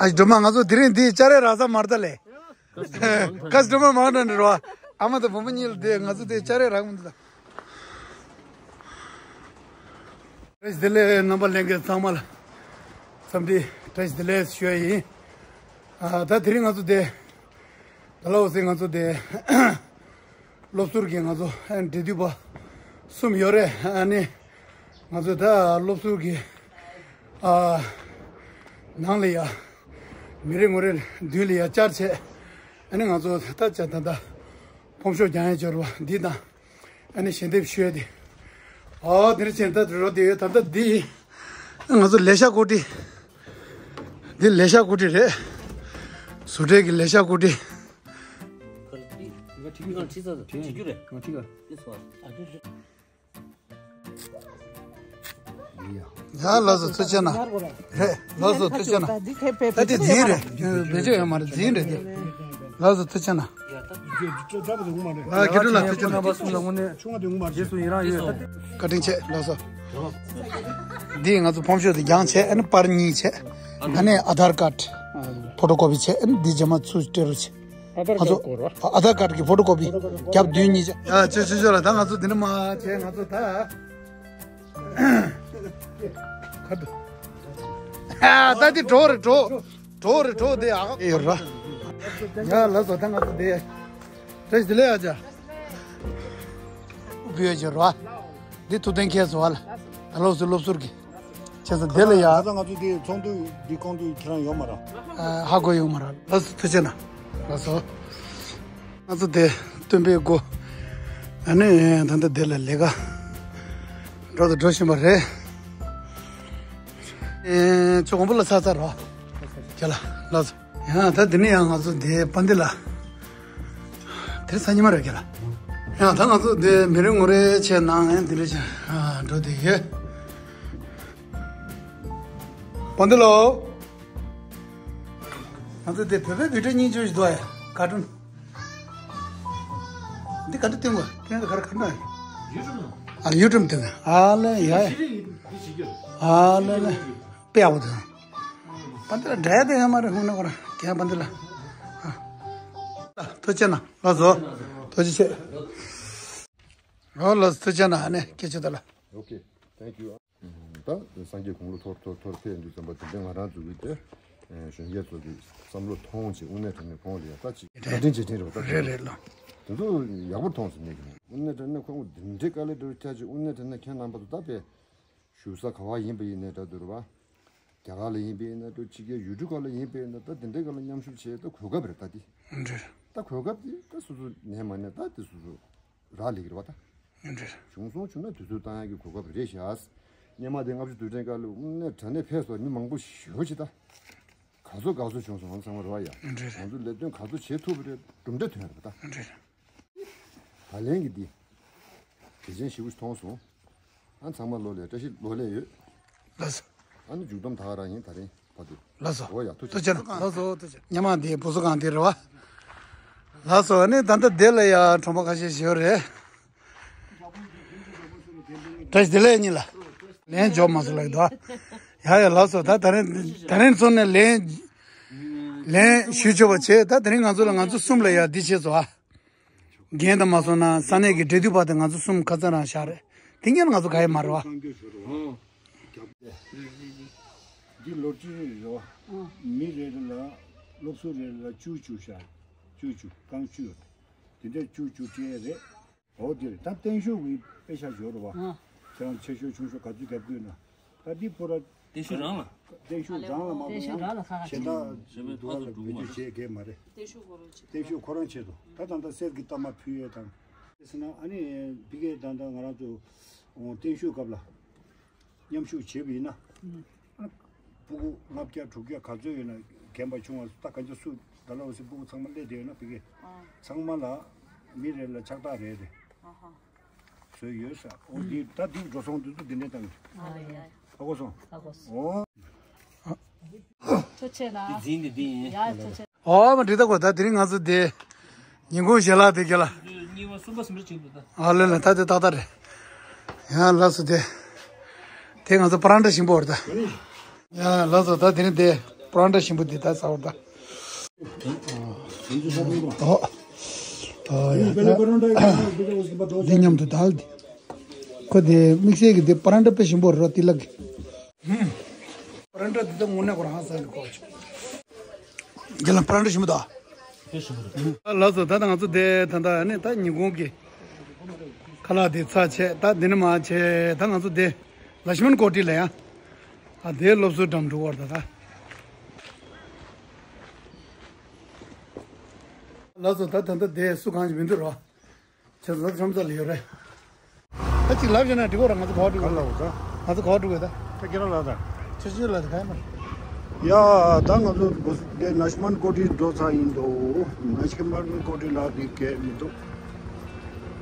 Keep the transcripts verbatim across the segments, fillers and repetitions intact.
ཨ་སྒྲོལ་མ་ང་ཚོ་དེ་རིང་འདི་ཅ་རེ་རག་ས་མ་རེད་ད་ལེ། ཁ་སྒྲོལ་མ་མང་དྲགས་འདྲ་རོ། ཨ་མ་དང་བུ་མོ་གཉིས་ལ་དེ་ང་ཚོ་དེ་ཅ་རེ་རག་མི་འདུག་ད། བཀྲ་ཤིས་བདེ་ལེགས། རྣམ་པ་ལྷན་རྒྱས་ཚང་མ་ལ་འཚམས་འདྲི་བཀྲ་ཤིས་བདེ་ལེགས་ཞུ་ཡ་ཡིན། ཨ་ད་དེ་རིང་ང་ཚོ་དེ་ད་ལ་འོ་སེ་ང་ཚོ་དེ་སློབ་ཟུར་གྱི་ང་ཚོ་ཨ་འབྲེལ་མཐུད་པ་གསུམ་ཡོད་རེད། ཨ་ནི་ང་ཚོ་ད་སློབ་ཟུར་གྱི་ཨ་ནང་ལ་ཡ་མི་རེ་ངོ་རེ་མདུན་ལ་ཡ་བཅར་བྱས། ཨ་ནི་ང་ཚོ་ད་ཅ་ད་ད་ཕོམ་ཤོག་རྒྱག་ཡ་འབྱོར་བ་འདི་དང་། ཨ་ནི་ཞལ་འདེབས་ཞུ་ཡ་དེ། ཨོ་དེ་རིང་ཕྱིན་ད་རོ་དེ་ཡོད། ད་ལྟ་འདི་ང་ཚོ་ལས་ཤག་ཀོ་ཏི། འདི་ལས་ཤག་ཀོ་ཏི་རེད། ཟུར་འབྲེལ་གྱི་ལས་ཤག་ཀོ་ཏི། ཡ་ལགས་སོ་ཐུགས་རྗེ་གནང་། རེད་ལགས་སོ་ཐུགས་རྗེ་གནང་། ད་དེ་འཛིན་རེད། བེད་སྤྱོད་ཡོད་མ་རེད། འཛིན་རེད་དེ། ལགས་སོ་ཐུགས་རྗེ་གནང་། ཨ་སྐྱིད་སྒྲོན་ལགས་ཐུགས་རྗེ་གནང་། ཆུང་བ་དེ་ངུ་མ་རེད། རྗེས་སུ་ཡི་རང་ཡོད། བཀའ་དྲིན་ཆེ་ལགས་སོ། འདི་ང་ཚོ་ཕོམ་ཤོག་དེ་རྒྱང་བྱས། ཨ་ནི་པར་གཉིས་བྱས། ཨ་ནི་ཨ་དྷར་ཀར་ཕོ་ཊོ་ཀོ་པི་བྱས། ཨ་ནི་འདི་རྗེས་མ་ཚུར་སྤྲད་རོགས་བྱས། ང་ཚོ་ཨ་དྷར་ཀར་གྱི་ཕོ་ཊོ་ཀོ་པི་རྒྱབ་མདུན་གཉིས་བྱས། ཡ་ཆོས་ཆོས་ཆོས་ལ་ད་ང་ཚོ་འདི་ནས་མར་བྱས། ང་ཚོ་ད་ག་དུ། ཨ་ད་འདི་གྲོགས་རེད། གྲོགས་གྲོགས་རེད། གྲོགས་དེ་ཨ་ཡོད་ར། ཡ་ལགས་སོ་ད་ང་ཚོ་དེ། བཀྲ་ཤིས་བདེ་ལེགས་ཨ་ཅག་བུ་ཡོད་ཅེས་རོ། འདི་ཐུབ་བསྟན་མཁས་སོ་བ་ལ། ད་ལོགས་སུ་སློབ་ཟུར་གྱི། བྱས་ཙང་དེ་ལ་ཡ། ད་ང་ཚོ་འདི་ཚོགས་འདུ་འདི་སྐོང་དུས་ཁྱེད་རང་ཡོད་མ་རེད། ཨ་ཧ་གོ་ཡོད་མ་རེད། ལགས་སོ་ཐུགས་རྗེ་གནང་། ལགས་སོ། ང་ཚོ་དེ་སྟོན་པའི་སྒོ། ཨ་ནི་ད་ལྟ་དེ་ལ་ལས་ཀ་འགྲོ་དང་འགྲོ་བཞིན་པ་རེད། ཨེ་ཁྱོད་དགོན་པ་ལ་ཚར་ཚར་རོ། ཁྱེད་ལ་ལགས་སོ། ཡང་ད་དེ་ནས་ཡང་ང་ཚོ་དེ་དཔལ་ལྡན་ལ། དེ་སང་ཉིན་མ་རེད་ཁྱེད་ལ། ཡང་ད་ང་ཚོ་དེ་མི་རེ་ངོ་རེ་བྱས་ནང་ཡང་དེ་འདྲ་བྱས་འགྲོ་དེ་ཡོད། དཔལ་ལྡན་ལོ། ང་ཚོ་དེ་བོད་པའི་བི་ཌིའོ་སྙིང་རྗེ་ཞིག་འདུག་ཨ། ཀར་ཊུན། འདི་ག་འདྲ་སྟོན་དགོས། སྟོན་དགོས་ག་རེ་ག་འདྲ། ཡུ་ཊུབ་ནང་། ཨ་ཡུ་ཊུབ་སྟོན་དགོས། ཨ་ལེ་ཡ། ཨ་ལེ་ལེ། དཔེ་ཡག་པོ་འདུག་པ་འདི་ལ་འདྲ་དེ་ཡང་མ་རེད། ཧུང་ན་གོ་ར་རྒན་པ་འདི་ལ། ཨ། ཐུགས་རྗེ་གནང་། ལགས་སོ། ཐུགས་རྗེ་ཆེ། ཨོ་ལགས་སོ་ཐུགས་རྗེ་གནང་། ཨ་ནི་སྐད་ཆ་དེ་ལ། Okay, thank you. ད་སངས་རྒྱས་དགུང་ལོ་མཐོ་རུ་མཐོ་རུ་མཐོ་རུ་ཕེབས་ཡོང་དུས་ཙམ་པ་དེ་འདྲའི་ང་རང་ཚོ་གི་དེ་གཞོན་སྐྱེས་ཚོ་གི་བསམ་བློ་ཐོངས་བྱས་དངོས་གནས་དྲང་གནས་ཁོང་ལ་ཡ་ད་ཅིག་བཀའ་དྲིན་རྗེས་དྲན་རེད་པ། ད་རེད་རེད་ལགས། དེ་ཚོ་ཡག་པོ་མཐོང་སོང་ངས་ཀྱི་ནས། དངོས་གནས་དྲང་གནས་ཁོང་འདི་འདྲའི་དཀའ་ལས་འདྲ་བོ་ཁྱད་ཆོས། དངོས་གནས་དྲང་གནས་ཁྱེད་རྣམ་པ་ཚོ་ད་དཔེ་བཞུགས་ས་ག་བ་ཡིན་པ་ཡིན་ནའི་འདྲ་འདུག་རེད་པ། རྒྱ་གར་ལ་ཡིན་པ་ཡིན་ན་འདྲ། ཕྱི་རྒྱལ་ཡུལ་གྲུ་ཁག་ལ་ཡིན་པ་ཡིན་ན། ད་དེ་འདྲའི་སྒང་ལ་མཉམ་ཞུགས་བྱས་ད་གོ་སྐབས་རེད་ད་འདི། འདྲ། ད་གོ་སྐབས་འདི་ད་སོ་སོ་ནས་མ་ནས་ད་འདི་སོ་སོ་རག་ལས་ཀྱི་རེད་པ་ད། འདྲ། བྱུང་སོང་བྱུང་ན་དུས་ཚོད་བཏང་ཡག་གི་གོ་སྐབས་རེད་ཤག་སྔོན་མ་དེ་ལྔ་བཅུ་དུས་དྲན་སྐབས་ལ་དངོས་གནས་དྲང་གནས་ཕེབས་སོང་། མི་མང་པོ་ཞེ་པོ་ཅིག་ད། ག་ཚོད་ག་ཚོད་བྱུང་སོང་ཚང་མ་རེད་པ་ཡ། འདྲ། ང་ཚོ་ལས་དོན་ག་ཚོད་བྱེད་ཐུབ་པ་རེད། གྲུབ་འབྲས་ཐོན་ཡོད་རེད་པ་ད། འདྲ། ད་ལན་གྱི་འདི། གལ་ཆེན་ཞེ་པོ་ཞིག་མཐོང་སོང་། ཨ་ཚང་མ་ལོ་ལེགས་བཀྲ་ཤིས་ལོ་ལེགས་ཡོད། ལགས་སོ། ཨ་ནི་མཇུག་བསྡོམས་ད་ག་རང་ཡིན་ད་རིང་བར་དུ། ལགས་སོ། འོ་ཡ་ཐུགས་རྗེ་ཆེ། ཐུགས་རྗེ་གནང་། ལགས་སོ་ཐུགས་རྗེ། སྔོན་མ་འདི་བུ་གསོ་ཁང་འདི་རེད་པ། ལགས་སོ། ཨ་ནི་ད་ལྟ་འདི་ལ་ཡ་གྲོང་པ་ཁ་ཤས་ཤིག་ཡོད་རེད། བཀྲ་ཤིས་བདེ་ལེགས་གཉིས་ལ། ལན་འཇོག་མ་སོང་ལབ་འདུག་ཨ། ཡ་ཡ་ལགས་སོ། ད་ད་རིང་ད་རིང་ཚོ་ནས་ལན་ལན་ཞུ་ཆོག་པ་བྱས། ད་དེ་རིང་ང་ཚོ་ལ་ང་ཚོ་གསུམ་ལ་ཡ་འདི་བྱས་སོང་ཨ། རྒན་དང་མ་སོང་ན་ས་གནས་ཀྱི་འབྲེལ་མཐུད་པ་དེ་ང་ཚོ་གསུམ་ཁ་ཚ་རང་བཞག་རེད། དེ་སྔོན་ང་ཚོ་ག་ཡེ་མ་རེད་པ། འདི་ལོ་རྒྱུས་རེད་པ། མི་རེ་རེ་ལ་སློབ་ཟུར་རེ་རེ་ལ་བཅུ་བཅུ་བཞག་བཅུ་བཅུ་རྐང་བཅུ། དེ་འདྲས་བཅུ་བཅུ་སྤྲད་རེད། འོ་དེ་རེད། ད་བརྟན་བཞུགས་ཀྱི་དཔེ་ཆ་ཡོད་རེད་པ། ཨ། ཁྱེད་རང་ཆེ་ཤོས་ཆུང་ཤོས་ག་ཚོད་རྒྱབ་དགོས་ན། ད་འདི་པོ་ར། བརྟན་བཞུགས་རང་ལ། བརྟན་བཞུགས་རང་ལ་མ་གཏོགས་ཡང་གཞན་དག་གཞན་དག་ལ་བེད་སྤྱོད་བྱེད་མཁན་མ་རེད། བརྟན་བཞུགས་ཁོ་རང་ཆེད་དུ། ད་ད་ལྟ་གསེར་གྱི་རྟགས་མ་ཕུལ་ཡས་དང་། ཟེར་ན་ཨ་ནི་ཕ་གིར་ད་ལྟ་ང་རང་ཚོ་བརྟན་བཞུགས་སྐབས་ལ་མཉམ་ཞུགས་བྱས་པ་ཡིན་ན། ཨ་ཕྲུ་གུ་ལྔ་བརྒྱ་དྲུག་བརྒྱ་ག་ཚོད་ཡོད་ན། རྒན་པ་ཆུང་བ་ད་གང་ཅི་སུ་ད་ལོ་སི་ཕྲུ་གུ་ཚང་མ་སླེབས་བསྡད་ཡོད་ན། ཕ་གིར་ཚང་མ་ལ་མི་རེ་ལ་ཕྱག་རྟགས་རེ་རེ། བཟོས་ཡོད་ས། འོ་འདི་ད་འདི་འགྲོ་སོང་འདི་ཚོ་འདི་འདྲས་བཏང་། ཨ་ལེ་ཡ། ཧ་གོ་སོང་། ཧ་གོ་སོང་། འོ། ཐུགས་རྗེ་གནང་། འདི་འཛིན་འདི་འདི་ཡིན། ཡ་ཐུགས་རྗེ། འོ་མ་འགྲིག་ད་གོ། ད་དེ་རིང་ང་ཚོ་འདི་ཉིན་གུང་ཞལ་ལག་དེ་ག་ལ། གཉིས་པ་གསུམ་པ་གསུམ་རེ་བྱེད་དགོས་ད། ཨ་ལེ་ལེ། ད་དེ་ཏག་ཏག་རེད། ཡ་ལགས་སོ། དེ་དེ་ང་ཚོ་པ་རང་འདྲ་ཞིམ་པོ་རེད་ད། ཡ་ལགས་སོ། ད་དེ་ནི་དེ་པ་རན་ཊ་ཞིམ་པོ་འདི་ད་ཟ་བར་ད། ཨོ། ཨོ་ཡ་ད། འདི་མཉམ་དུ་ད་འདི། ཁོ་དེ་དམིགས་བསལ་གྱི་དེ་པ་རན་ཊ་དཔེ་ཞིམ་པོ་རེད་རོ་དེ་ལགས། པ་རན་ཊ་འདི་ད་དངོས་གནས་ཁོ་རང་ཟ་གི་གོ་ཆོད། རྒན་ལགས་པ་རན་ཊ་ཞིམ་པོ་ད། ལགས་སོ། ད་ལྟ་ང་ཚོ་དེ་ད་ལྟ་ནི་ད་ཉིན་གུང་གི་ཁ་ལག་དེ་ཚར་བྱས། ད་འདི་ནི་མ་བྱས། ད་ང་ཚོ་དེ་ལ་ཤི་མན་ཀོ་ཊི་ལ་ཡ། ཨ་དེ་སློབ་གསོའི་འགྲམ་འགྲོ་བར་ད་ད། ལགས་སོ། ད་ད་ལྟ་དེ་སུ་གང་ཞིག་མི་འདུག་རོ། ཁྱེད་ཚོ་ཁྲོམ་ས་ལ་ཡོད་རེད། ད་ཅིག་ལབ་བྱས་ན་འགྲིག་གོ་ར། ང་ཚོ་ག་པར་འགྲོ་གི་ཡོད། ག་ལ་བ་ད། ང་ཚོ་ག་པར་འགྲོ་གི་ཡོད་ད། ད་ཁྱེད་རང་ལ་ད། ཁྱེད་ཚོ་ལ་ད་ག་ཡིན་མ་རེད། ཡ་ད་ང་ཚོ་འདི་ལ་ཤི་མན་ཀོ་ཊི་འགྲོ་ཚར་ཡིན་འདུག་ལ་ཤི་མན་ཀོ་ཊི་ལ་འདི་གས་མི་འདུག་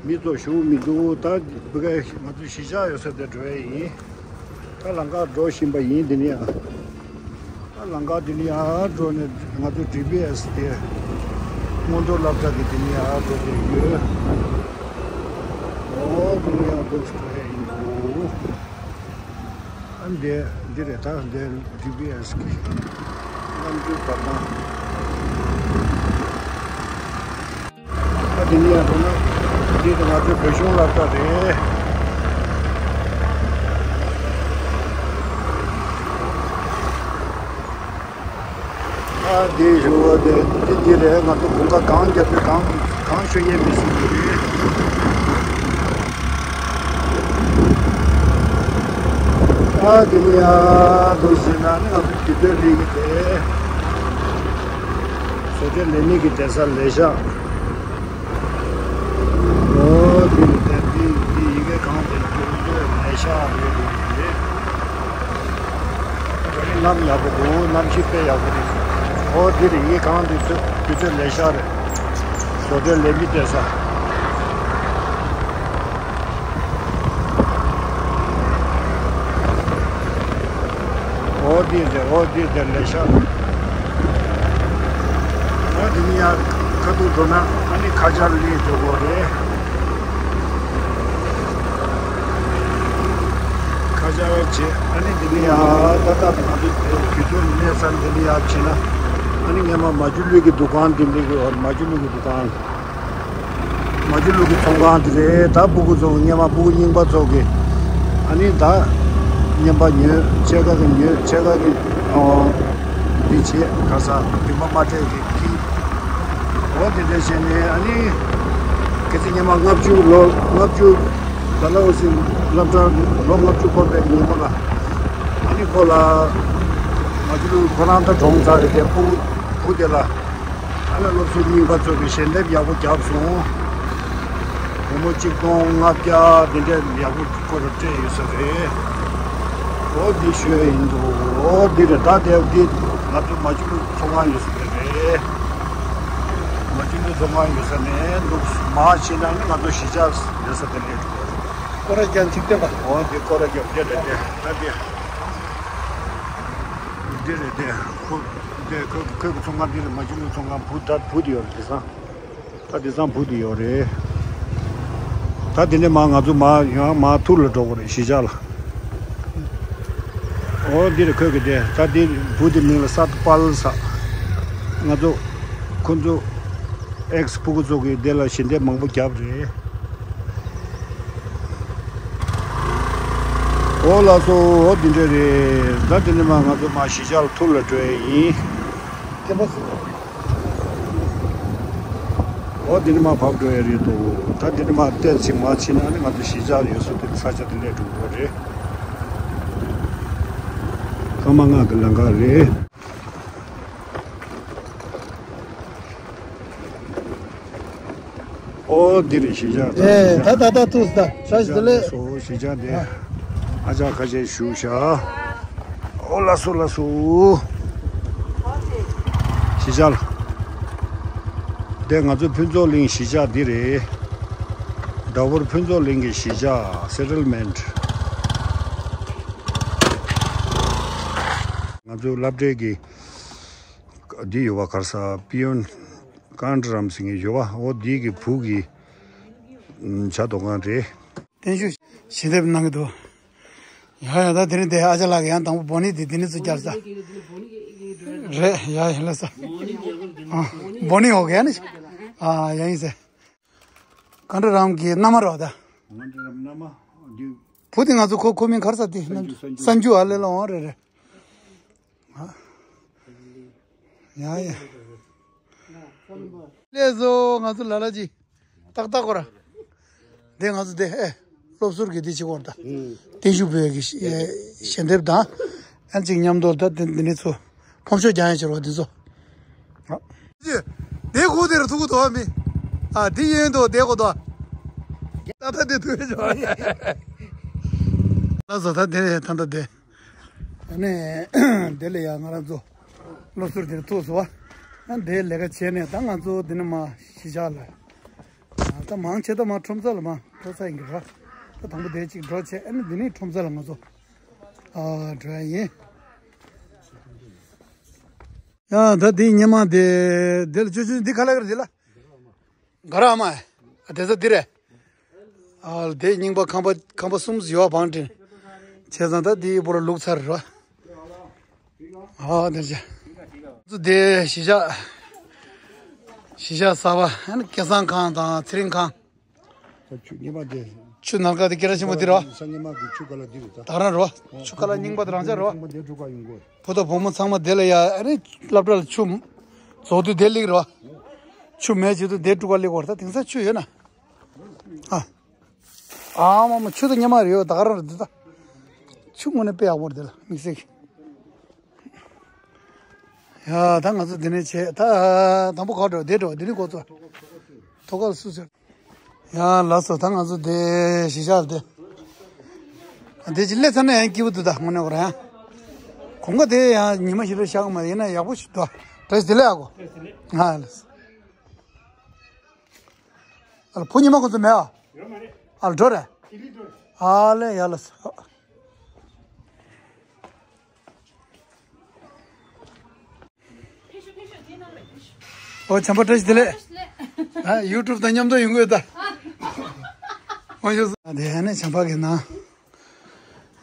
མི་ཚོ་ཞུགས་མི་འདུག་ད་བི་ག་ང་ཚོ་གཞིས་ཆགས་ཡོད་ས་དེ་འགྲོ་ཡས་ཡིན། ད་ལམ་ཁ་འགྲོ་བཞིན་པ་ཡིན། འདི་ནས་ཡང་། ད་ལམ་ཁ་འདི་ནས་ཡར་འགྲོ་ནས་ང་ཚོ་ཌི་བི་ཨེས་དེ་སྔོན་འགྲོ་སློབ་གྲྭ་གི་འདི་ནས་ཡར་འགྲོ་བསྡད་ཡོད། ཨོ་འདི་ནས་ཡར་འགྲོ་ཞིག་འགྲོ་ཡས་ཡིན་འདུག་ཨ་འདི་འདི་རེད། ད་འདི་ཌི་བི་ཨེས་གི་གནམ་གྲུའི་བར་ཐང་། ད་དེ་ནས་ཡར་འགྲོ་ན་འདི་ང་ཚོའི་བོད་གཞུང་སློབ་གྲྭ་རེད། ད་འདི་ཞུ་བ་དེ་འདི་འདི་རེད། ང་ཚོ་དགུན་ཁ་གངས་རྒྱབ་པའི་གངས་གངས་ཤོད་ཡས་མི་སྲིད་ཀྱི་རེད། ད་དེ་ནས་ཡར་འགྲོ་ཟིན་ན་ནི་ང་ཚོ་དུས་ཚོད་ལས་ཀྱི་རེད། བཟོ་གྲྭ་ལས་མི་གི་བསྡད་ས་ལས་ཤག་ཨོ་འདི་འདི་འདི་འདི་ཡི་གེ་གང་དེ་འདི་འདི་ལས་ཤག་རེད་འདི་འདི། གནམ་ཡག་པོ་འདུག་གནམ་གཤིས་དཔེ་ཡག་པོ་འདུག་ཨོ་འདི་རེད། ཡི་གེ་གང་འདི་ཚོ་འདི་ཚོ་ལས་ཤག་རེད། བཟོ་གྲྭ་ལས་མི་བསྡད་ས། ཨོ་དེ་དེ་ཨོ་དེ་དེ་ལས་ཤག་ཨོ་དེ་ནི་ཡར་ཁ་ཐུག་འགྲོ་ན་ཨ་ནི་ཁ་ཆར་སླེབས་འགྲོ་གི་རེད། ཁ་ཆར་བྱས་ཨ་ནི་དེ་ནི་ཡར་ད་ལྟ་ང་ཚོ་དུས་ཚོད་གནས་ས་འདི་ནི་ཡར་ཕྱིན་ན་ཨ་ནི་སྔན་མ་མ་ཇུ་ལུ་གི་འདུ་ཁང་འདི་འདི་གི་མ་ཇུ་ལུ་གི་འདུ་ཁང་། མ་ཇུ་ལུ་གི་ཚོང་ཁང་དེ་རེད། ད་སྤུ་གུ་ཚོ་སྔན་མ་སྤུ་གུ་རྙིང་པ་ཚོ་གི་ཨ་ནི་ད་རྔན་པ་ཉོས། ཕྱེད་ཀ་གི་ཉོས། ཕྱེད་ཀ་གི་ཨོ་འདི་བྱས་ག་ས་རྒྱུན་མ་མ་སྤྲད་གི་ཁྱི། ཨོ་དེ་འདྲ་བྱས་ནས་ཨ་ནི་ཁ་སང་སྔན་མ་ལྔ་བཅུ་ལོ་ལྔ་བཅུ་ད་ལ་འོ་སི་སློབ་གྲྭ་ལོ་ལྔ་བཅུ་འཁོར་བའི་ཉིན་མོ་ལ་ཨ་ནི་ཁོ་ལ་མ་ཇུ་ལུ་ཁོ་རང་ད་གྲོངས་ཚར་རེད་དེ། སྤུ་གུ་བུ་དེ་ལ། ཨ་ལ་སློབ་ཟུར་རྙིང་པ་ཚོ་གིས་ཞལ་འདེབས་ཡག་པོ་བརྒྱབ་སོང་། སྒོར་མོ་གཅིག་སྟོང་ལྔ་བརྒྱ་འདི་འདྲ་ཡག་པོ་ཁོ་ར་སྤྲད་ཡོད་ས་རེད། འོ་འདི་ཞུ་ཡ་ཡིན་འདུག་འོ་འདི་རེད། ད་དེ་འདི་ང་ཚོ་མ་ཇུ་ལུ་ཚོང་ཁང་ཡོད་ས་དེ་རེད། མ་ཇུ་ལུ་ཚོང་ཁང་ཡོད་ས་ནས་འདུག་མར་ཕྱིན་ན་ནི་ང་ཚོ་གཞིས་ཆགས་ཡོད་ས་དེ་རེད། སྐོར་ར་རྒྱག་འཇིག་རྟེན་པ། འོ་འདི་སྐོར་ར་རྒྱག་དེ་རེད་དེ། ད་དེ་འདི་རེད་དེ། ཁོ་དེ་ཁོ་ཁོའི་ཚོང་ཁང་འདི་རེད། མ་ཇུ་ལུ་ཚོང་ཁང་བུ་ད་བུ་དེ་ཡོད་རེད་དེང་སང་། ད་དེང་སང་བུ་དེ་ཡོད་རེད། ད་དེ་ནས་མར་ང་ཚོ་མར་ཡང་མར་ཐུར་ལ་འགྲོ་དགོས་རེད། གཞིས་ཆགས་ལ། འོ་འདི་རེད། ཁོས་གི་དེ་ད་དེ་བུ་དེ་མིང་ལ་སད་པལ་ཟེར། ང་ཚོ་ཁོ་ཚོ་ཨེག་སི་སྤུ་གུ་ཚོ་གིས་དེ་ལ་ཞལ་འདེབས་མང་པོ་བརྒྱབ་རེད། འོ་ལགས་སོ། འོ་འདི་འདྲ་རེད། ད་དེ་ནས་མར་ང་ཚོ་མར་གཞིས་ཆགས་ལ་ཐུར་ལ་འགྲོ་ཡས་ཡིན། འོ་འདི་ནས་མར་བབས་འགྲོ་ཡས་རེད་འདུག་ད་འདི་ནས་མར་ཏོག་ཙམ་མར་ཕྱིན་ན་ནི་ང་ཚོ་གཞིས་ཆགས་ཡོད་ས་དེ་ས་ཆ་དེ་སླེབས་འགྲོ་གི་རེད། ཀརྨ་ངག་གི་ལམ་ཁ་རེད། ཨོ་འདི་རེད། གཞིས་ཆགས་ད། ཨེ་ད་ད་ད་ཐུག་ད་ས་ཞིག་ལས། སོ་གཞིས་ཆགས་འདི། ཨ་ཅག་ཁ་ཤས་བཞུགས་ཤག་ཨོ་ལགས་སོ་ལགས་སོ། གཞིས་ཆགས་ལ། འདི་ང་ཚོ་ཕུན་ཚོགས་གླིང་གཞིས་ཆགས་འདི་རེད། ཟླ་བོར་ཕུན་ཚོགས་གླིང་གི་གཞིས་ཆགས་སེ་ཊལ་མེན་ཊི། ང་ཚོའི་སློབ་གྲྭའི་གི་འདི་ཡོད་པ། ག་རེ་ཟེར། པི་ཡོན་ཀན་རམ་ཟེར་མཁན་ཡོད་པ། འོ་འདི་གི་བུ་གི་ཇ་འདོན་ཁང་རེད། བརྟན་བཞུགས་ཞལ་འདེབས་གནང་གི་འདུག་ཡ་ཡ། ད་དེ་རིང་དེ་ཨ་ཅག་ལགས་ཀྱིས་ཡང་དང་པོ་བོ་ནི་དེ་དེ་ནི་ཚུར་བསྐྱར་ས་རེད། ཡ་ཡ་ལ་ས། ཨ། བོ་ནི་འོ་གེ་ནི། ཨ། ཡ་ཡིན་ཟེར། ག་འདྲ་རམ་གྱི་མནའ་མ་རོ་ད། ག་འདྲ་རམ་མནའ་མ་འདི། བུ་དེ་ང་ཚོ་ཁོ་ཁོ་མིང་གར་ས་དེ་སན་ཇུ། སན་ཇུ། ཨ་ལེ་ལ་འོང་རེད་རེད། ཨ། ཡ་ཡ། ལས་བཟོ་ང་ཚོ་ལ་ལ་ཅི། ཏག་ཏག་གོ་ར། འདི་ང་ཚོ་འདི་ཨེ། སློབ་ཟུར་གྱི་འདི་བྱེད་དགོས་ར་ད། ཨུམ། བརྟན་བཞུགས་བོད་ཀྱི་ཞལ་འདེབས་དང་། ཨན་ཅིག་མཉམ་དུ་ད་འདི་འདི་ནི་ཚོ། ཕོམ་ཤོག་རྒྱག་ཡ་བྱེད་རོགས་འདི་ཚོ། ཨ། འདི་ཁུག་དེར་ཐུག་གོ་དོ་མི། ཨ། འདི་ཡིན་དོ་འདི་གོ་དོ། ད་ད་འདི་ཐུག་ཡ་བྱོས། ལ་བཟོ་ད་འདི་ད་ད་འདི། ཨ་ནི། དེ་ལ་ཡ་ང་རང་ཚོ་སློབ་ཟུར་དེར་ཐུག་སོང་བ། ཨ། དེ་ལས་ཀ་བྱས་ནས་ད་ང་ཚོ་འདི་ནས་མར་གཞིས་ཆགས་ལ། ད་མང་ཆེ་ད་མར་ཁྲོམ་ས་ལ་མར་འགྲོ་ས་ཡིན་གྱི་རེད། ད་དང་པོ་དེ་གཅིག་འགྲོ་བྱས། ཨ་ནི་འདི་ནས་ཁྲོམ་ས་ལ་ང་ཚོ། ཨ། འགྲོ་ཡ་ཡིན། ཡ། ད་འདི་སྔོན་མ་དེ་འདི་ལ་ཅོ་ཅོ་འདི་ག་ལ་ག་རེ་འདི་ལ། ག་ར་མ། ཨ། དེ་ཚོ་འདི་རེད། ཨ། དེ་རྙིང་པ་ཁང་པ་ཁང་པ་གསུམ་ཡོད་བང་དྲིན། བྱས་ཙང་ད་འདི་པོ་ར་ལུག་ཚར་ར། ཨ། དེ་ཅི། ཚོ་དེ་གཞིས་ཆགས། གཞིས་ཆགས་གསར་པ། ཨ་ནི་སྐལ་བཟང་ཁང་དང་ཚེ་རིང་ཁང་། ད་ཆུ་ཉི་མ་དེ། ཆུ་ནང་ཁ་དེ་སྐེ་ར་ཆེན་པོ་འདི་ར། སང་ཉི་མ་གི་ཆུ་ཀ་ལ་འདི་རེད་ད། ད་རང་ར། ཆུ་ཀ་ལ་རྙིང་པ་དེ་རང་ཅག་ར། ཆུ་ཀ་ལ་རྙིང་པ་དེ་འགྲོ་ག་ཡོང་གོ། བུ་དང་བུ་མོ་ཚང་མ་དེ་ལ་ཡ། ཨ་ནི་སློབ་གྲྭ་ལ་ཆུ་རྫོགས་དུས་དེ་སླེབས་ར། ཆུ་མེད་བྱེད་དུས་དེ་དཀྲུག་ག་སླེབས་གོ་ར། ད་དེང་སང་ཆུ་ཡོད་ན། ཨ། ཨ་མ་མ། ཆུ་དང་ཉི་མ་རེད་ཡོད་ད་ག་རང་རེད་འདི་ད། ཆུ་དངོས་གནས་དཔེ་ཡག་པོ་རེད་འདི་ལ་དམིགས་བསལ་གྱི། ཡ། ད་ང་ཚོ་འདི་ནས་བྱས། ད་དང་པོ་ག་འགྲོ་འདི་འགྲོ་འདི་ནས་འགོ་ཚུགས། ཐོག་ཁར་སུ་ཟེར། ཡ་ལགས་སོ། ད་ང་ཚོ་འདི་གཞིས་ཆགས་འདི། འདི་ཅི་སླེབས་ཚར་ན་ཡང་སྐྱིད་པོ་འདུག་ད་དངོས་གནས་ཁོ་རང་ཡང་། གོང་ག་དེ་ཡང་ཉི་མ་ཞིག་ལ་ཤར་གི་མ་རེད། ཡིན་ན་ཡག་པོ་ཞིག་འདུག་བཀྲ་ཤིས་བདེ་ལེགས་ཨ་ཁུ། ཨ་ལགས་སོ། ཨ་ལ། བུ་ཉི་མ་ཁོ་ཚོ་མེད་ཨ། ཡོད་མ་རེད། ཨ་ལ། འགྲོ་རེད། ཨ་ལེ། ཡ་ལགས་སོ། ཨོ། བྱམས་པ་བཀྲ་ཤིས་བདེ་ལེགས། ཨ། ཡུ་ཊུབ་དང་མཉམ་དུ་ཡོང་གི་ཡོད་ད། ཨོ་ཡོད། ཨ། དེ་ནས་བྱམས་པ་གི་ནང་།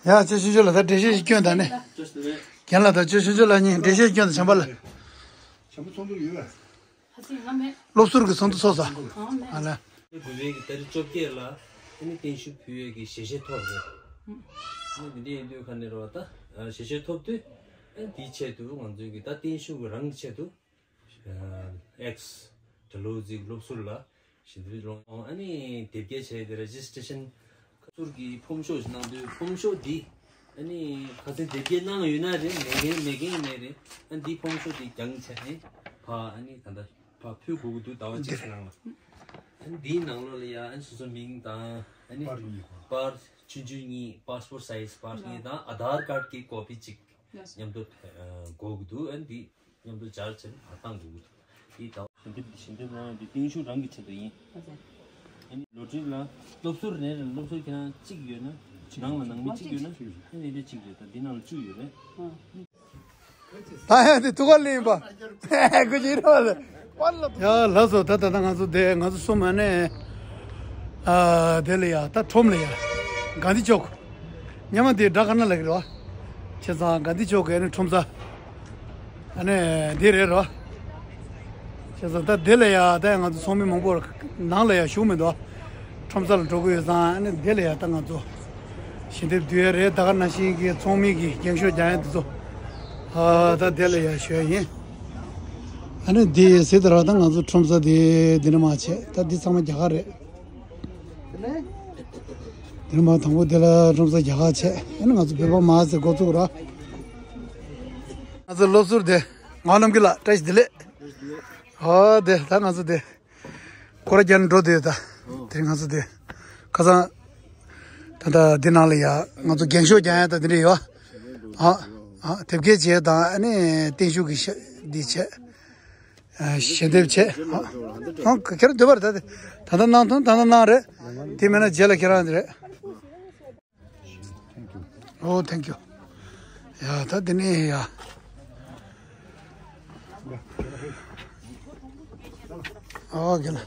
ཡ། ཅོ་ཆུང་ཆུང་ལ་ད་འགྲེལ་བཤད་ཞིག་སྐྱོན་དང་ནི། རྒན་ལགས་དང་ཅོ་ཆུང་ཆུང་ལགས་གཉིས་འགྲེལ་བཤད་སྐྱོན་དང་། བྱམས་པ་ལ། བྱམས་པ་ཚོགས་འདུ་ཡོད་པས། སློབ་ཟུར་གྱི་ཚོགས་འདུ་ཚོགས་ས། ཨ་ལ། དགོན་པའི་གི་ཏ་རིག་བཅོ་བརྒྱད་ལ་ཨ་ནི་བརྟན་བཞུགས་ཕུལ་ཡས་ཀྱི་ཞལ་བཞེས་ཐོབ་རེད། ཨ་ནི་འདི་འདྲ་ཡིན་དུས་ག་ནས་རེད་བ། ད་ཞལ་བཞེས་ཐོབ་དུས་ཨ་ནི་དེའི་ཆེད་དུ་ང་ཚོའི་གི་ད་བརྟན་བཞུགས་ཀྱི་རང་གི་ཆེད་དུ། ཨེགས། དྲ་ལུག་རྫིག་སློབ་ཟུར་ལ་ཞལ་འདེབས་སློང་། ཨ་ནི་དེབ་སྐྱེལ་བྱས་ཏེ་རེ་ཇི་སི་ཊེ་ཤན། ཁ་ཟུར་གྱི་ཕོམ་ཤོག་ཞིག་གནང་དུས་ཕོམ་ཤོག་འདི་ཨ་ནི་ཁ་སང་དེབ་སྐྱེལ་གནང་ཡོད་ན་རེད། མེད་མཁན་མེད་མཁན་ཡིན་ནའི་རེད། ཨ་ནི་འདི་ཕོམ་ཤོག་འདི་འགྱངས་བྱས་ནས་ཕར་ཨ་ནི་ད་ལྟ་ཕར་ཕུལ་དགོས་ཀྱི་འདུག་ཟླ་བ་གཅིག་གི་ནང་ལ། ཨ་ནི་འདིའི་ནང་ལོགས་ལ་ཡ་ཨ་ནི་སོ་སོ་མིང་དང་ཨ་ནི་པར་གཉིས། པར་ཆུང་ཆུང་གཉིས། པཱ་སི་པོར་སའི་ཛི་པར་གཉིས་དང་ཨ་དྷར་ཀཱར་གྱི་ཀོ་པི་གཅིག་མཉམ་དུ་དགོས་ཀྱི་འདུག་ཨ་ནི་འདི་མཉམ་དུ་སྦྱར་བྱས་ནས་ཕར་བཏང་དགོས་ཀྱི་འདུག་འདི་ལྟ་བུ། ཞལ་འདེབས་ཞལ་འདེབས་གནང་ཡ་འདི་བརྟན་བཞུགས་རང་གི་ཆེད་དུ་ཡིན། ཨ་ནི་ལོ་ཊི་རི་ལ་སློབ་ཟུར་རེ་རེ་ལ། སློབ་ཟུར་ཁྱེད་རང་གཅིག་ཡོད་ན། ནང་ལ་ནང་མི་གཅིག་ཡོད་ན། ཨ་ནི་འདི་གཅིག་རེད། ད་འདི་ནང་ལ་བཅུ་ཡོད་རེད། ད་ཡང་དེ་ཐུག་ག་ལེན་པ། ཁོ་ཅི་རེད་བ་ལ། ཡ་ལགས་སོ། ད་ད་ད་ང་ཚོ་དེ་ང་ཚོ་གསུམ་ཨ་ནི། ཨ། དེ་ལ་ཡ་ད་ཁྲོམ་ལ་ཡ། གྷན་དྷི་ཅོག་སྔོན་མ་དེ་དགྲ་དཀར་ནག་ལབ་ཀྱི་རེད་བ། བྱས་ཙང་གྷན་དྷི་ཅོག་གི་ཨ་ནི་ཁྲོམ་ས། ཨ་ནི་དེ་རེད་རོ། བྱས་ཙང་ད་དེ་ལ་ཡ་ད་ང་ཚོ་ཚོགས་མི་མང་པོ་ནང་ལ་ཡ་བཞུགས་མི་འདུག་ཁྲོམ་ས་ལ་འགྲོ་གི་ཡོད་ཙང་། ཨ་ནི་དེ་ལ་ཡ་ད་ང་ཚོ་ཞལ་འདེབས་བསྡུ་ཡ་རེད། ད་ག་ནང་བཞིན་གྱི་ཚོགས་མི་གི་འགེངས་ཤོག་རྒྱག་ཡ་དེ་ཚོ། ཨ། ད་དེ་ལ་ཡ་ཞུ་ཡ་ཡིན། ཨ་ནི་དེ་ཟེར་དུས་ར་ད་ང་ཚོ་ཁྲོམ་ས་དེ་འདི་ནས་མར་བྱས། ད་འདི་ཚང་མ་རྒྱ་གར་རེད། དེ་ནས་མར་དང་པོ་དེ་ལ་ཁྲོམ་ས་རྒྱ་གར་བྱས། ཨ་ནི་ང་ཚོ་བོད་པ་མར་ཟེར་འགོ་བཙུགས་ར། ང་ཚོ་སློབ་ཟུར་དེ་ངག་དབང་སྐྱིད་ལགས། བཀྲ་ཤིས་བདེ་ལེགས། ཨོ་དེ་ད་ང་ཚོ་དེ་སྐོར་ར་རྒྱག་ནས་འགྲོ་དེ་ཡོད་ད། དེ་ང་ཚོ་དེ་ཁ་སང་ད་ད་འདི་ནང་ལ་ཡ་ང་ཚོ་འགེངས་ཤོག་རྒྱག་ཡ་ད་དེ་འདྲ་ཡོད། ཨ། ཨ། དེབ་སྐྱེལ་བྱས་དང་། ཨ་ནི་བརྟན་བཞུགས་ཀྱི་ཞལ་འདི་བྱས། ཨ། ཞལ་འདེབས་བྱས། ཨ། ཨ། ཁྱེད་རང་འདོད་པ་རེད། ད་དེ་ད་ལྟ་གནང་ཐུབ་ན་ད་ལྟ་གནང་རེད། དེ་མེད་ན་རྗེས་ལ་ཁྱེད་རང་དེ་རེད། ཨོ། ཐེང་ཀིའུ། ཡ། ད་དེ་ནས་ཡ། ཨོ་གེ་ལ། ཨ།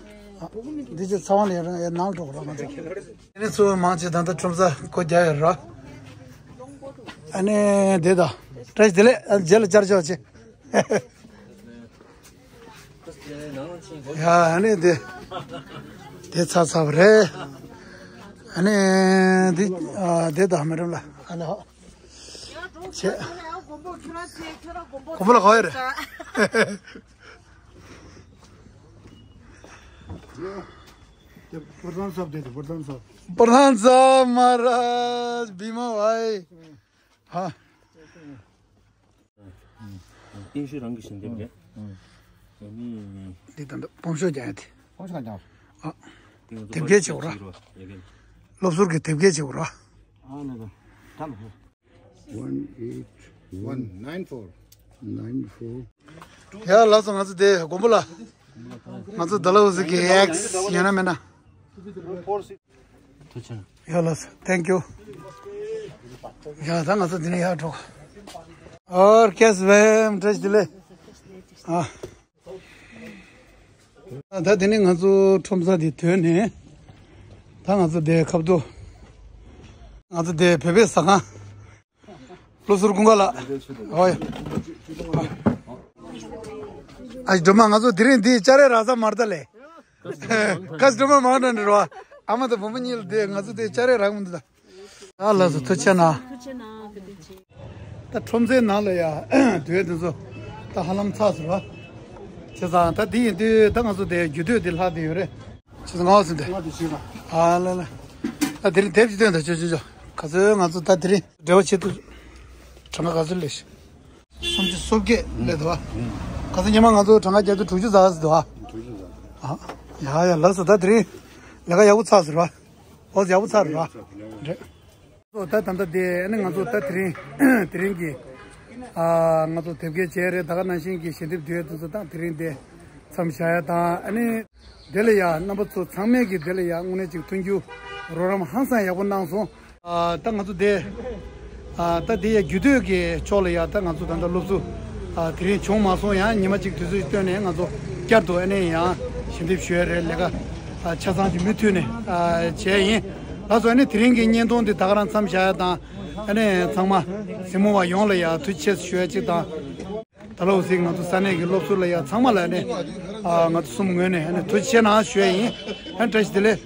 འདི་ཚོ་ཚ་བ་ལ་ཡ་རང་ཡ་ནང་འགྲོ་རོགས་གནང་། དེ་ནས་ཚོ་མང་ཆེ་ད་ལྟ་ཁྲོམ་ས་སྒོ་རྒྱག་ཡོད་ར། ཨ་ནི་དེ་ད། བཀྲ་ཤིས་བདེ་ལེགས། ཨ་རྗེས་ལ་བཅར་ཆོག་ཅེས། ཡ་ཨ་ནི་དེ། དེ་ཚར་ཚར་བ་རེད། ཨ་ནི་དེ། ཨ་དེ་ད་མི་རུང་ལ། ཨ་ནི་ཧོ། ཆེ། དགོན་པ་ལ་ག་བ་ཡོད་རེད། ये प्रधान साहब दे दो, प्रधान साहब। प्रधान साहब महाराज, भीमा भाई। हाँ। ཏིན་ཤུ་རང་གི་ཞལ་འདེབས་རེད། ཨ་ནི། འདི་ད་ལྟ་སྤོམ་ཤོག་རྒྱག་ཡ་དེ། སྤོམ་ཤོག་རྒྱག་ཨ། དེབ་སྐྱེལ་བྱེད་དགོས་ར། སློབ་ཟུར་གྱི་དེབ་སྐྱེལ་བྱེད་དགོས་ར། ཨ་ནི་ད། ད་ལོ། One eight one nine four nine four. ཡ་ལགས་སོ། ང་ཚོ་དེ་དགོན་པ་ལ། ང་ཚོ་ཌལ་ཧོ་སི་གི་ཨེགས་ཡོད་ན་མེད་ན། ཐུགས་རྗེ་གནང་། ཡ་ལགས་སོ། Thank you. ཡ་ད་ང་ཚོ་འདི་ནས་ཡར་འགྲོ། ཨོ་ཀེ་སི་ཝེམ་བཀྲ་ཤིས་བདེ་ལེགས། ཨ། ད་དེ་ནས་ང་ཚོ་ཁྲོམ་ས་དེ་དོན་ནས། ད་ང་ཚོ་དེ་ཁབ་ཏུ། ང་ཚོ་དེ་བོད་པའི་ཟ་ཁང་། སློབ་ཟུར་ཀུན་དགའ་ལགས། ཨོ་ཡ། ཨ་སྒྲོལ་མ་ང་ཚོ་དེ་རིང་འདི་ཅ་རེ་རག་ས་མ་རེད་ད་ལེ། ཁ་སྒྲོལ་མ་མང་དྲགས་འདྲ་བ། ཨ་མ་དང་བུ་མོ་གཉིས་ལ་དེ་ང་ཚོ་དེ་ཅ་རེ་རག་མི་འདུག་ད། ཨ་ལགས་སོ། ཐུགས་རྗེ་གནང་། ཐུགས་རྗེ་གནང་། ཐུགས་རྗེ་ཆེ། ད་ཁྲོམ་སའི་ནང་ལ་ཡ་དུས་དེ་ཚོ་ད་ཧ་ལམ་ཚར་ཟེར་བ། བྱས་ཙང་ད་དེ་ཡིན་དུས་ད་ང་ཚོ་དེ་རྒྱུ་དུས་དེ་ལྷག་དེ་ཡོད་རེད། བྱས་ཙང་ང་ཚོ་དེ། ང་དེ་ཞུས་ན། ཨ་ལ་ལ། ད་དེ་རིང་དེབ་ཅིག་སྟོན་དང་ཅོ་ཅོ་ཅོ། ག་ཚོད་ང་ཚོ་ད་དེ་རིང་འབྲེལ་བ་བྱེད་ཐུབ། གྲངས་ཀ་ག་ཚོད་ལས། སུམ་ཅུ་སོ་བརྒྱད་སླེབས་འདུག་བ། ག་ཚོད་ཉི་མ་ང་ཚོ་གྲངས་ཀ་བརྒྱད་ཅུ་དྲུག་ཅུ་ཙམ་ཟེར་འདུག་བ། དྲུག་ཅུ་ཙམ། ཨ། ཡ་ཡ་ལགས་སོ། ད་དེ་རིང་ལས་ཀ་ཡག་པོ་ཚར་ཟེར་བ། ཨོ་ཡག་པོ་ཚར་རེད་བ། རེད། ཨོ་ད་ད་ལྟ་དེ་ཨ་ནི་ང་ཚོ་ད་དེ་རིང་དེ་རིང་གི། ཨ་ང་ཚོ་དེབ་སྐྱེལ་བྱས་རེད། ད་ག་ནང་བཞིན་གྱི་ཞལ་འདེབས་བསྡུས་དེ་ཚོ་དང་དེ་རིང་དེ་མཚམས་བཞག་ཡ་དང་། ཨ་ནི་དེ་ལ་ཡ་རྣམ་པ་ཚོ་ཚང་མས་ཀྱི་དེ་ལ་ཡ་དངོས་གནས་ཅིག་མཐུན་འགྱུར་རོགས་རམ་ཧང་སང་ཡག་པོ་གནང་སོང་། ཨ་ད་ང་ཚོ་དེ། ཨ་ད་དེ་ཡ་རྒྱུ་དུས་ཀྱི་ཕྱོགས་ལ་ཡ་ད་ང་ཚོ་ད་ལྟ་སློབ་གསོ། ཨ་དེ་རིང་བྱུང་མ་སོང་ཡང་ཉི་མ་གཅིག་དུས་ཚོད་བཏོན་ནས་ང་ཚོ་བསྐྱར་དུ་ཨ་ནི་ཡང་ཞལ་འདེབས་ཞུ་ཡ་རེད། ལས་ཀ་ཨ་ཆ་ཚང་ཅིག་མུ་མཐུད་ནས་ཨ་བྱས་ཡིན། ལགས་སོ། ཨ་ནི་དེ་རིང་གི་བརྙན་ཐུང་འདི་ད་ག་རང་མཚམས་བཞག་ཡ་དང་། ཨ་ནི་ཚང་མ་གཟིགས་མོ་བ་ཡོངས་ལ་ཡ་ཐུགས་རྗེ་ཆེ་ཞུ་ཡ་གཅིག་དང་། ད་ལོ་གཟིགས་ང་ཚོ་ས་གནས་ཀྱི་སློབ་ཟུར་ལ་ཡ་ཚང་མ་ལ་ཨ་ནི་ཨ་ང་ཚོ་གསུམ་ངོས་ནས་ཨ་ནི་ཐུགས་རྗེ་ཆེ་གནང་ཞུ་ཡ་ཡིན། ཨ་ནི་བཀྲ་ཤིས་བདེ་ལེགས།